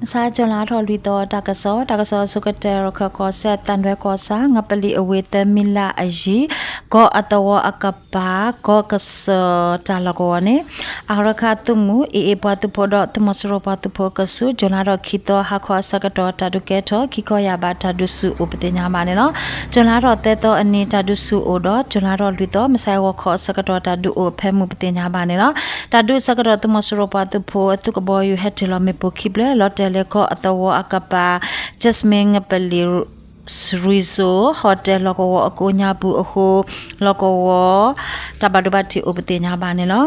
မုၢ်ဆါ ကၠူၤလါထီၣ်လွံၢ်သီ တၢ်ကစီၣ်, တၢ်ကစီၣ်အဆိကတၢၢ် ရခၢၣ်ကီၢ်စဲၣ် သၣ်ဒွဲကီၢ်ဆၣ် ငပလံၤအဝ့ၢ်သၢမံလၢ်အယံၤ ကီၢ်အသဝီအကပၤ ကီၢ်ကစၢၢ်တၢ်လီၢ်ကဝီၤန့ၣ် အရခၢၣ်သုးမုၢ် AA ပှၤသုးဖိဒီး သုးမီၤစိရိၤပှၤသုးဖိအကဆူး ကၠူၤလါထီၣ်ခံသီ ဟါခီအဆၢကတီၢ် တၢ်ဒုးကဲထီၣ် ခံခီယာ်ဘး တၢ်ဒုးဆူၣ်အိၣ်ပသ့ၣ်ညါဘၣ်န့ၣ်လီၤ. ကၠူၤလါထီၣ်သၢသီအနံၤ တၢ်ဒုးဆူၣ်အိၣ်ဒီး ကၠူၤလါထီၣ်လွံၢ်သီ မုၢ်ဆါဂီၤခီအဆၢကတီၢ် တၢ်ဒုးအိၣ်အဖၢမုၢ်ပသ့ၣ်ညါဘၣ်န့ၣ်လီၤ. တၢ်ဒုးအဆၢကတီၢ် သုးမီၤစိရိၤပှၤသုးဖိအသုးကဘီယူၤ ဟဲတ့ၢ်လီၤမ့ၣ်ပိၢ်ခံဖျၢၣ် လီၤတဲာ်လၢကီၢ်အသဝီအကပၤ Jasmine ငပလံၤ Resort Hotel လီၢ်ကဝီၤအကိးညါပူၤအဃိ လီၢ်ကဝီၤ တၢ်ဘၣ်ဒိဘၣ်ထံးအိၣ်ပသ့ၣ်ညါဘၣ်န့ၣ်လီၤ.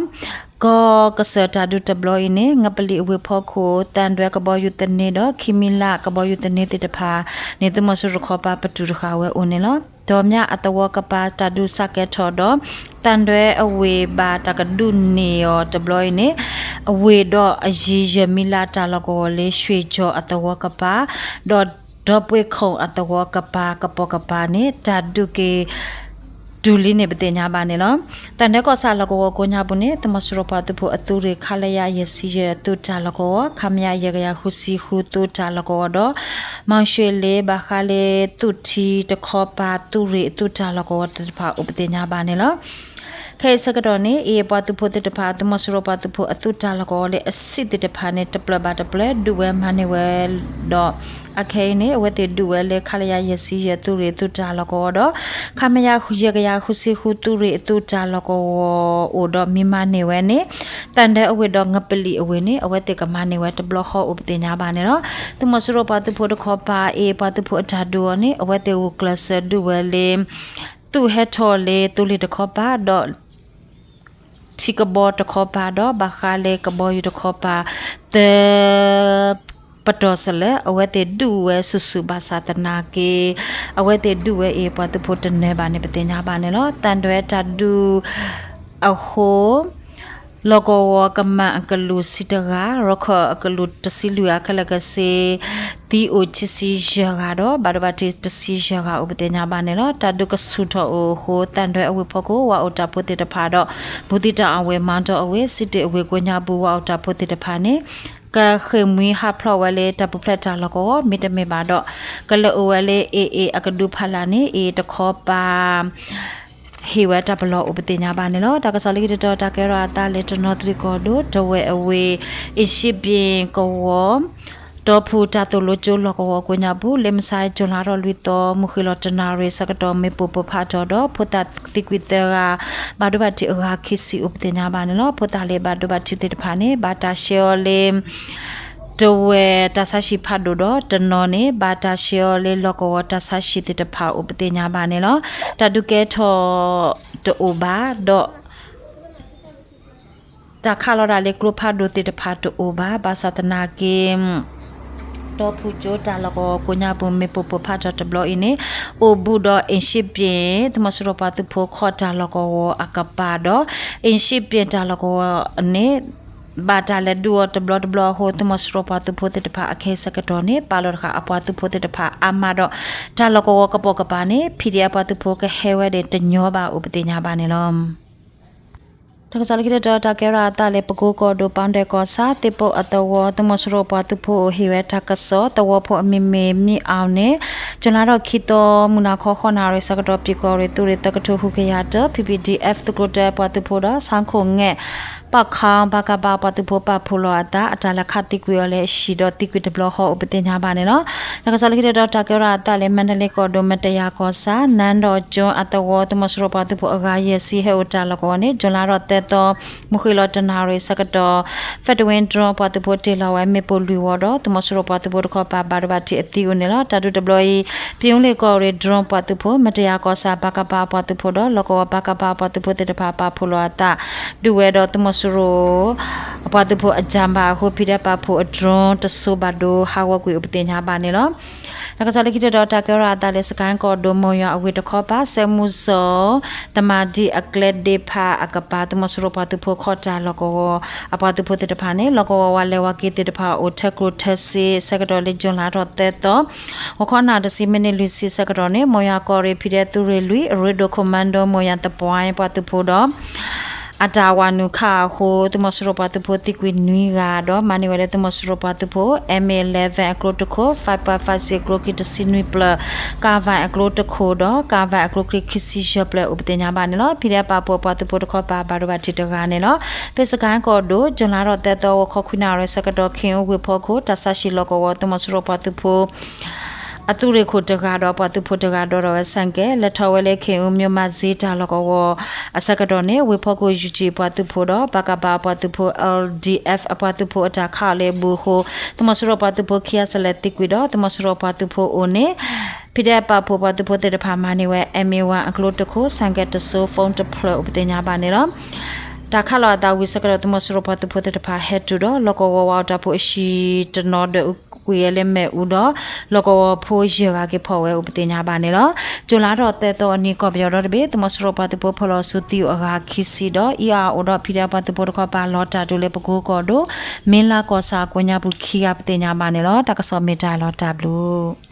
ကီၢ်ကစၢၢ်တၢ်ဒုးတဘျီအံၤန့ၣ် ငပလံၤအဝ့ၢ်ဖီခိၣ် သၣ်ဒွဲကဘီယူၤသန့ဒီး ခံမံလၢ်ကဘီယူၤသန့သ့ၣ်တဖၣ်န့ၣ် သုးမီၤစိရိၤတခီပၤပတုာ်တဃာ်ဝဲအိၣ်န့ၣ်လီၤ. ဒီးမၠၣ်အသဝီကပၤတၢ်ဒုးစးကဲထီၣ်ဒီး သၣ်ဒွဲအဝ့ၢ်ဘၣ်တၢ်ကဒုးန့ၢ်အီၤတဘျီအံၤန့ၣ် အဝ့ၢ်ဒီးအယံၤယဲၢ်မံလၢ်တၢ်လီၢ်ကဝီၤလၢ ရွှေကျော် အသဝီကပၤ ဒီးဒီပှ့ၤခိၣ်အသဝီကပၤကပိာ်ကပၤန့ၣ် တၢ်ဒုးက့ၤ တုၤလံန့ၣ်ပသ့ၣ်ညါဘၣ်န့ၣ်လီၤ. သၣ်ဒွဲကီၢ်ဆၣ်လီၢ်ကဝီၤကိးညါပူၤန့ၣ် သုးမီၤစိရိၤပှၤသုးဖိအသုးရ့ၣ် ခလရ ယဲၢ်ဆံယဲၢ်သုးတၢ်လီၢ်ကဝီၤ ခမရ ယဲၢ်ကယၤဃုဆံဃုသုးတၢ်လီၢ်ကဝီၤဒီး မီၤၡ့လ့ ဘၣ်ဃးလၢသုးထံတခီပၤသုးရ့ၣ်အသုးတၢ်လီၢ်ကဝီၤသ့ၣ်တဖၣ်အိၣ်ပသ့ၣ်ညါဘၣ်န့ၣ်လီၤ. ခဲအံၤဆၢကတီၢ်န့ၣ် AA ပှၤသုးဖိသ့ၣ်တဖၣ် သုးမီၤစိရိၤပှၤသုးဖိအသုးတၢ်လီၢ်ကဝီၤလၢအဆံးသ့ၣ်တဖၣ်န့ၣ် တဖျၢၣ်ဘၣ်တဖျၢၣ် ဒုးဝဲမၤန့ၢ်ဝဲဒီး အခဲအံၤန့ၣ် အဝဲသ့ၣ်ဒုးဝဲလၢ ခလရ ယဲၢ်ဆံယဲၢ်သုးရ့ၣ်အသုးတၢ်လီၢ်ကဝီၤဒီး ခမရ ယဲၢ်ကယၤဃုဆံဃုသုးရ့ၣ်အသုးတၢ်လီၢ်ကဝီၤ အိၣ်ဒီးမ့ၢ်မၤန့ၢ်ဝဲန့ၣ် သၣ်ဒွဲအဝ့ၢ်ဒီးငပလံၤအဝ့ၢ်န့ၣ် အဝဲသ့ၣ်ကမၤန့ၢ်ဝဲတဘျီဃီအိၣ်ပသ့ၣ်ညါဘၣ်န့ၣ်လီၤ. သုးမီၤစိရိၤပှၤသုးဖိတခီပၤ AA ပှၤသုးဖိအတၢ်ဒုးအီၤန့ၣ် အဝဲသ့ၣ်ဂုာ်ကျဲးစၢးဒုးဝဲလၢ သုးဟဲထီၣ်လၢသိလ့ၣ်တခီပၤဒီး ထံကဘီတခီပၤဒီး ဘၣ်ဃးလၢကဘီယူၤတခီပၤ သၢ ပတီၢ်စလဲၣ် အဝဲသ့ၣ်ဒုးဝဲဆူၣ်ဆူၣ်ဘၣ်ဆၣ်သနာ်က့ အဝဲသ့ၣ်ဒုးဝဲအံၤ ပှၤသုးဖိတနၢၤဘၣ်န့ၣ် ပသ့ၣ်ညါဘၣ်န့ၣ်လီၤ. သၣ်ဒွဲတၢ်ဒုးအဃိ လီၢ်ကဝီၤကမၣ်အကလုာ်ဆံတဂၤ, ရခၢၣ်အကလုာ်တဆံလွံၢ်ဂၤခဲလၢာ်ကဆ့ သံအိၣ်ခံဆံယဲၢ်ဂၤဒီး ဘၣ်ဒိဘၣ်ထံးတဆံယဲၢ်ဂၤအိၣ်ပသ့ၣ်ညါဘၣ်န့ၣ်လီၤ. တၢ်ဒုးကဆူၣ်ထီၣ်အိၣ်အဃိ သၣ်ဒွဲအဝ့ၢ်ဖီခိၣ် ဝၤအိၣ်တၢ်ဖိသ့ၣ်တဖၣ်ဒီး ဘူးသံတၢ်အဝ့ၢ် မၤတီၢ်အဝ့ၢ် စံးတ့ၢ်အဝ့ၢ်ကိးညါပူၤ ဝၤအိၣ်တၢ်ဖိသ့ၣ်တဖၣ်န့ၣ် ကဃ့ၢ်မှံဟးဖျိးဝဲလၢတၢ်ပူၤဖျဲးတၢ်လီၢ်ကဝီၤ မ့တမ့ၢ်ဘၣ်ဒီး ကလဲၤအိၣ်ဝဲလၢ AA အကဒုဖးလာ်န့ၣ် AA တခီပၤ ဟ့ၣ်ဝဲတၢ်ပလီၢ်အိၣ်ပသ့ၣ်ညါဘၣ်န့ၣ်လီၤ. တၢ်ကစီၣ်လၢခံတတီၤ တၢ်ကဲထီၣ်အသးလၢတနီသရံၣ်ကီၢ်ဒိၣ် တဝဲၢ်အဝ့ၢ် အ့ၣ်ၡံးဘျ့ၣ်ကဝီၤ တီၢ်ဖူၣ်တၢ်သိၣ်လိကၠိလီၢ်ကဝီၤကိးညါပူၤ လၢမုၢ်ဆါ ကၠူၤလါထီၣ်လွံၢ်သီ မုၢ်ဃ့ၢ်လီၤတနၣ်ရံၣ်ဆၢကတီၢ် မ့ၣ်ပိၢ်ပိၢ်ဖးထီၣ်ဒီး ဖိသၣ်သံကွံာ်သၢဂၤ ဘၣ်ဒိဘၣ်ထံးအဂၤခံဆံအိၣ်ပသ့ၣ်ညါဘၣ်န့ၣ်လီၤ. ဖိသၣ်လၢဘၣ်ဒိဘၣ်ထံးသ့ၣ်တဖၣ်န့ၣ် ဘၣ်တၢ်ဆှၢအီၤလၢ တဝဲၢ်တၢ်ဆါဟံၣ်ဖးဒိၣ်ဒီး တနီၤန့ၣ် ဘၣ်တၢ်ဆှၢအီၤလၢလီၢ်ကဝီၤတၢ်ဆါဟံၣ်သ့ၣ်တဖၣ်အိၣ်ပသ့ၣ်ညါဘၣ်န့ၣ်လီၤ. တၢ်ဒုးကဲထီၣ်တအိၣ်ဘၣ်ဒီး တၢ်ခးလီၤဒၣ်လၢကျိဖးဒိၣ်သ့ၣ်တဖၣ်တအိၣ်ဘၣ် ဘၣ်ဆၣ်သနာ်က့ တီၢ်ဖူၣ်ကၠိတၢ်လီၢ်ကဝီၤကိးညါပူၤ မ့ၣ်ပိၢ်ပိၢ်ဖးထီၣ်တဘျီအံၤန့ၣ် အိၣ်ဘူးဒီး အ့ၣ်ၡံးဘျ့ၣ် သုးမီၤစိရိၤပှၤသုးဖိခီၣ်တၢ်လီၢ်ကဝီၤအကပၤဒီး အ့ၣ်ၡံးဘျ့ၣ်တၢ်လီၢ်ကဝီၤန့ၣ် ဘၣ်တၢ်လဲၤဒုးအီၤတဘျီတဘျီအဃိ သုးမီၤစိရိၤပှၤသုးဖိသ့ၣ်တဖၣ်အခဲအံၤဆၢကတီၢ်န့ၣ် ပာ်လီၤတဃာ်အပှၤသုးဖိသ့ၣ်တဖၣ်အါမးဒီး တၢ်လီၢ်ကဝီၤကပိာ်ကပၤန့ၣ် PDF ပှၤသုးဖိကဟဲဝဲဒၣ်တညီဘၣ်အိၣ်ပသ့ၣ်ညါဘၣ်န့ၣ်လီၤ. တၢ်ကစီၣ်လၢခံတတီၤ တၢ်ကဲထီၣ်အသးလၢ ပကိကီၢ်ဒိၣ် ပီၣ်ဒဲးကီၢ်ဆၣ် သ့ၣ်ပိၢ်အသဝီ သုးမီၤစိရိၤပှၤသုးဖိအိၣ်ဟ့ၣ်ဝဲတၢ်ကစီၣ် သဝီဖိအမံၤမ့ၢ် မံၣ်အီၣ်န့ၣ် ကၠူၤလါထီၣ်ခံသီ မုၢ်နၤခီဃိးနၣ်ရံၣ်ဆၢကတီၢ် ပၠံၣ်ကီၢ်ရ့ၣ်သုးရ့ၣ်သၢကထိဃုကယၤတၢ PPDF သုးကျိၤတၢပှၤသုးဖိဒီး ဆၣ်ခိၣ်ငဲၣ် ပၣ်ခီ ပကဖ ပှၤသုးဖိပာ်ဖှိၣ်လီၤအသး အတၢ်လဲၤခးသံကွံာ်အီၤလၢအဟံၣ်ဒီးသံကွံာ်တဘျီဃီအိၣ်ပသ့ၣ်ညါဘၣ်န့ၣ်လီၤ. တၢ်ကစီၣ်လၢခံတတီၤ တၢ်ကဲထီၣ်အသးလၢ မါဒလ့ကီၢ်ဒိၣ် မတယၤကီၢ်ဆၣ် နၢ်ဒီးကၠိအသဝီ သုးမီၤစိရိၤပှၤသုးဖိအဂၤယဲၢ်ဆံဟဲအိၣ်တၢ်လီၢ်ကဝီၤန့ၣ် ကၠူၤလါထီၣ်သၢသီ မုၢ်ဃ့ၢ်လီၤတနၣ်ရံၣ်ဆၢကတီၢ် Fedwin drone ပှၤသုးဖိတ့ၢ်လီၤဝဲမ့ၣ်ပိၢ်လွံၢ်ဝီဒီး သုးမီၤစိရိၤပှၤသုးဖိတခီပၤ ဘၣ်ဒိဘၣ်ထံးအသံအိၣ်န့ၣ်လီၤ. တၢ်ဒုးတဘျီအံၤ ပၠံၣ်အူလ့ၣ်ကီၢ်ရ့ၣ် drone ပှၤသုးဖိ မတယၤကီၢ်ဆၣ် ပကဖ ပှၤသုးဖိဒီး လီၢ်ကဝီၤ ပကဖ ပှၤသုးဖိသ့ၣ်တဖၣ်ပာ်ဖှိၣ်လီၤအသး ဒုးဝဲဒီးသုးမီၤစိရိၤ ပှၤသုးဖိအကၠၣ်ဘၣ်အဃိ ဖံးဒဲးပာ်ဖှိၣ်အ drone တစိၤဘၣ်ဒိဟးဂီၤကွံာ်အိၣ်ပသ့ၣ်ညါဘၣ်န့ၣ်လီၤ. တၢ်ကစီၣ်လၢခံတတီၤ တၢ်ကဲထီၣ်အသးလၢ စကဲၣ်ကီၢ်ဒိၣ် မိၢ်ယွၤအဝ့ၢ်တခီပၤ စဲးမူစီၤ သမၣ်ဒံအကျဲဒ့ဖးအကပၤ သုးမီၤစိရိၤပှၤသုးဖိခီၣ်တၢ်လီၢ်ကဝီၤ အပှၤသုးဖိသ့ၣ်တဖၣ်န့ၣ် လီၢ်ကဝီၤဝဲလဲၤဝီက့ၤသ့ၣ်တဖၣ်အိၣ်ထၢကျိၣ်ထၢစ့ဆၢကတီၢ်လၢ ကၠူၤလါထီၣ်သၢသီ ဂီၤခီနၣ်တဆံ မံးနံးလွံၢ်ဆံဆၢကတီၢ်န့ၣ် မိၢ်ယွၤကီၢ်ရ့ၣ် ဖံးဒဲးသုးရ့ၣ်လွံၢ် အရ့ဒိၣ် commando မိၢ်ယွၤသပှၢ်ပှၤသုးဖိဒီး အတၢ်ဝၤနုာ်ခးအဃိ သုးမီၤစိရိၤပှၤသုးဖိသံကွံာ်နွံဂၤဒီး မၤန့ၢ်ဝဲလၢသုးမီၤစိရိၤပှၤသုးဖိ M eleven အကျိတခိၣ်, five five six အကျိခံတဆံနွံဖျၢၣ်, ကၣ်ဝဲအကျိတခိၣ်ဒီး ကၣ်ဝဲအကျိခံဆံယဲၢ်ဖျၢၣ်အိၣ်ပသ့ၣ်ညါဘၣ်န့ၣ်လီၤ. ဖံးဒဲးပာ်ဖှိၣ်ပှၤသုးဖိတခီပၤ ဘၣ်ဒိဘၣ်ထံးတဂၤန့ၣ်လီၤ. ဖဲစကဲၣ်ကီၢ်ဒိၣ် ကၠူၤလါထီၣ်သၢသီ ဂီၤခီခွံနၣ်ရံၣ်ဆၢကတီၢ် ခ့ၣ်အူဝ့ၢ်ဖီခိၣ် တၢ်ဆါဟံၣ်လီၢ်ကဝီၤ သုးမီၤစိရိၤပှၤသုးဖိ အသုးရ့ၣ်ခိၣ်တဂၤဒီးပှၤသုးဖိတဂၤဒီးထီၣ်ဝဲ ဆိုင်ကယ် လဲၤထီၣ်ဝဲလၢ ခ့ၣ်အူ မြို့မဈေး တၢ်လီၢ်ကဝီၤအဆၢကတီၢ်န့ၣ် ဝ့ၢ်ဖီခိၣ် ယူၣ်ကၠံၣ် အပှၤသုးဖိဒီး ပကဖ အပှၤသုးဖိ L D F အပှၤသုးဖိအတၢ်ခးအီၤလၢအဘူးအဃိ သုးမီၤစိရိၤပှၤသုးဖိခံဂၤစဲလဲၣ်သံကွံာ်ဒီး သုးမီၤစိရိၤပှၤသုးဖိအိၣ်န့ၣ် ဖံးဒဲးပာ်ဖှိၣ်ပှၤသုးဖိသ့ၣ်တဖၣ်မၤန့ၢ်ဝဲ M one အကျိတခိၣ်, ဆိုင်ကယ် တစိၤ, phone တဖျၢၣ်အိၣ်ပသ့ၣ်ညါဘၣ်န့ၣ်လီၤ. တၢ်ခးလီၤအသးဝံၤဆၢကတီၢ် သုးမီၤစိရိၤပှၤသုးဖိသ့ၣ်တဖၣ်ဟဲတုၤဒီး လီၢ်ကဝီၤဝၤအီၣ်တၢ်ဖိအဟံၣ်တနီၤဒီး ကွံာ်ဝဲလၢမ့ၣ်အူဒီး လီၢ်ကဝီၤဖိယဲၢ်ဂၤက့ၤဖီၣ်ဝဲအိၣ်ပသ့ၣ်ညါဘၣ်န့ၣ်လီၤ. ကၠူၤလါထီၣ်သၢသီအနံၤ ကီၢ်ပယီၤဒီတဘ့ၣ် သုးမီၤစိရိၤပှၤသုးဖိဖီၣ်လီၤစုသံအိၣ်အဂၤခံဆံဒီး အံၤအအိၣ်ဒီးဖံးဒဲးပှၤသုးဖိတခီပၤလီၤတၢ်ဒုးလၢပကိကီၢ်ဒိၣ် မ့လါကီၢ်ဆၣ်အကိးညါပူၤခံဂၤပသ့ၣ်ညါဘၣ်န့ၣ်လီၤ. တၢ်ကစီၣ်မ့ၢ်တၢ်လီၤတၢ်ဘျုး